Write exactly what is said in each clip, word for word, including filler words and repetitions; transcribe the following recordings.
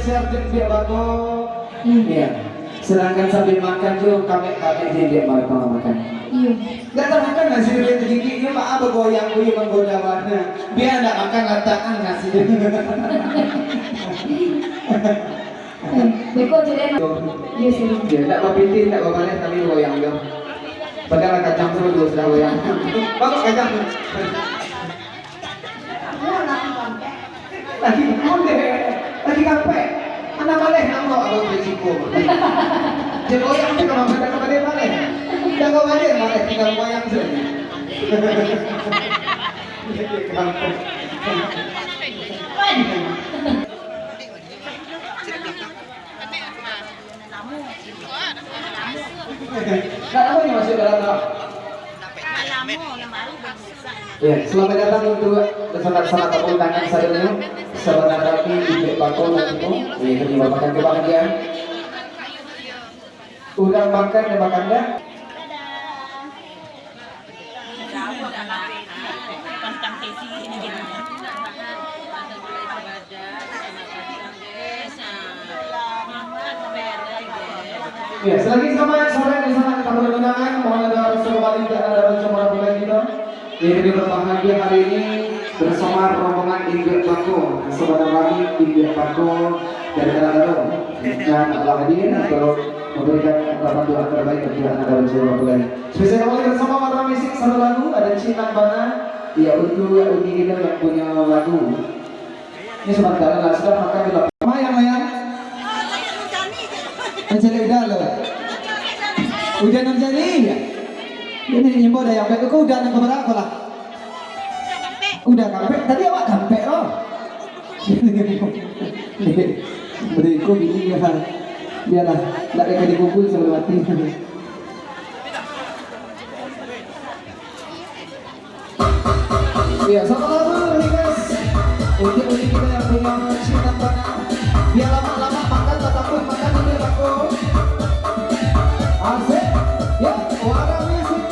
Siap, siap, siap, bako. Hmm. Iya. Sedangkan sambil makan tu, kami, kami dia, dia makan, makan. Iya. Nggak termakan nasi durian tergigit, dia maaf bergoyang, dia menggoda warna. Biar nggak makan, latakan nasi durian. Eh, beko je deh. Iya sih. Dia nggak berpikir, nggak berbaleh, tapi goyang dia. Padahal kacang tu sudah goyang. Bagus kacang. Lagi ondeh, lagi kapek. Anak baleh namo abang risiko. Jokowi yang tu kalau pada kembali baleh. Dah kau balik baleh, tinggal wayang saja. Nak apa ni masuk dalam tu? Ya, selamat datang untuk bersama-sama tepuk tangan sadonyo. Sabanari Injil Bako nanti, ya, ini merupakan kebahagiaan. Urang makan, urang makan dah. Ya, selagi sama sore di sana kita berundangan, mohon ada restu kembali, tidak ada restu merapi lagi, toh. Jadi, kita berbahagia hari ini bersama rombongan Injil Bako, saudara kami Injil Bako dari Tanah Dalam yang telah hadir untuk memberikan ungkapan doa terbaik untuk anak dan jiwa Bako. Spesial kembali bersama Warna Musik, satu lagu, ada Cinang Bana, ya, untuk Uni kita yang punya lagu. Ini sementara lah, sudah makan kita. Mayang, mayang. Mencari udah loh. Udah Nurjani, ya? Ini imbau dah yang baik. Kau udah nang keberapa lah? Udah kampek. Tadi awak kampek loh. Berikut ini ya. Biarlah, ndak ada dikumpul sebelum mati. Iya, satu lagu request untuk Uni kita yang punya Cinang Bana. Biar lama-lama makan, tatapuih makan dulu ya, Bako. Asik. Ya, Warna Musik.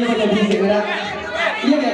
Pada fisik, dah. Iya, kan?